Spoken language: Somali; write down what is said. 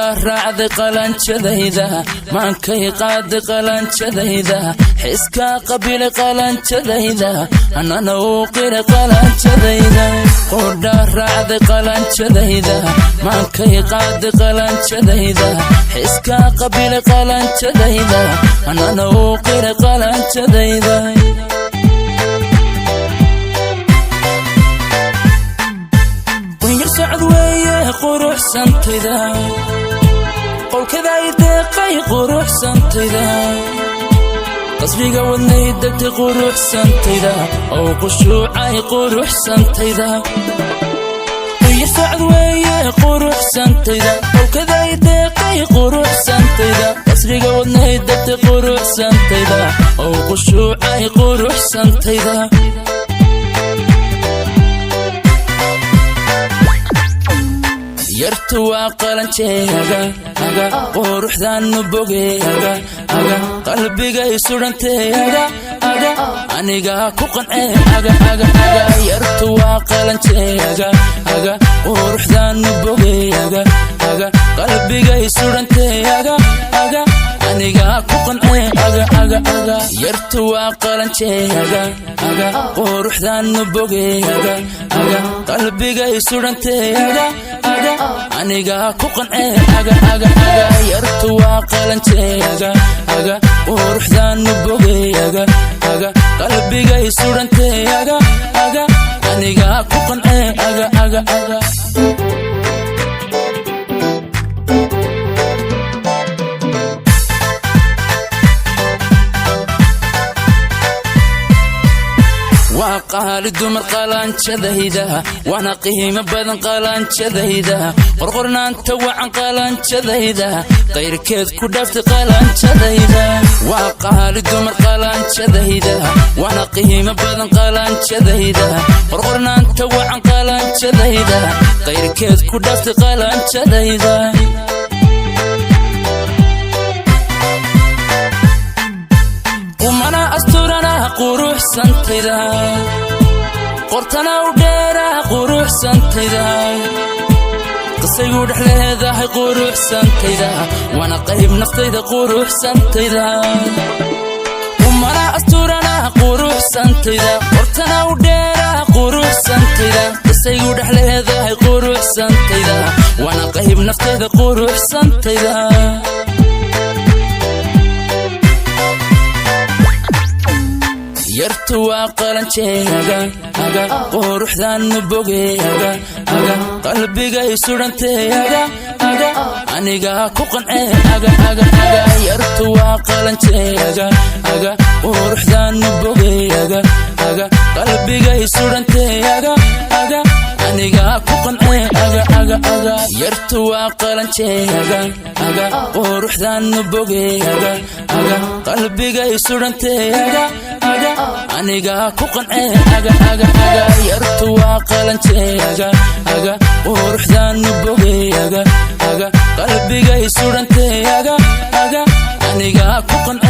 Qudha raacday qalanjadayda, maankay qaaday qalanjadayda, xiskaa qabilay qalanjadayda, anana uu qiray qalanjadayda. Qudha raacday qalanjadayda, maankay qaaday qalanjadayda, xiskaa qabilay qalanjadayda, anana uu qiray qalanjadayda. Qunyar socod weeye quruxsantayda, qowlkaday deeqay quruxsantayda, qasriga wadnay degtay quruxsantayda, oo qushuucay quruxsantayda. Qunyar socod weeye quruxsantayda, qowlkaday deeqay quruxsantayda, qasriga wadnay degtay quruxsantayda, oo qushuucay quruxsantayda. Yartu waa qalanjeega aga, quruxdaanu bogeega aga, qalbigay sudhanteega aga, anigaa ku qancee aga aga aga. Yartu waa qalanjeega aga, quruxdaanu bogeega aga, qalbigay sudhanteega aga, anigaa ku qancee aga aga aga. Yartu waa qalanjeega aga, quruxdaanu bogeega aga, qalbigay sudhanteega aga, anigaa ku qancee aga aga aga. Yartu waa qalanjeega aga, quruxdaanu bogeega aga, qalbigay sudhanteega aga, anigaa ku qancee aga aga aga. Waa qaali dumar qalanjadayda, waana qiimo badan qalanjadayda, qorqornaanta wacan qalanjadayda, qayrkeed ku dhaaftay qalanjadayda. Waa qaali dumar qalanjadayda, waana qiimo badan qalanjadayda, qorqornaanta wacan qalanjadayda, qayrkeed ku dhaaftay qalanjadayda. Qumana asturana quruxsantayda, qortana u dheera quruxsantayda, qisaygu dhex leedahay quruxsantayda, waana qayb naftayda quruxsantayda. Qumana asturana quruxsantayda, qortana u dheera quruxsantayda, qisaygu dhex leedahay quruxsantayda, waana qayb naftayda quruxsantayda. Yartu waa qalanjeega aga, quruxdaanu bogeega aga, qalbigay sudhanteega aga, anigaa ku qancee aga aga aga. Yartu waa qalanjeega aga, quruxdaanu bogeega aga, qalbigay sudhanteega aga, anigaa ku qancee aga aga aga. Yartu waa qalanjeega aga, quruxdaanu bogeega aga, qalbigay sudhanteega aga, anigaa ku qancee aga aga aga. Yartu waa qalanjeega aga, quruxdaanu bogeega aga, qalbigay sudhanteega aga, anigaa ku qancee.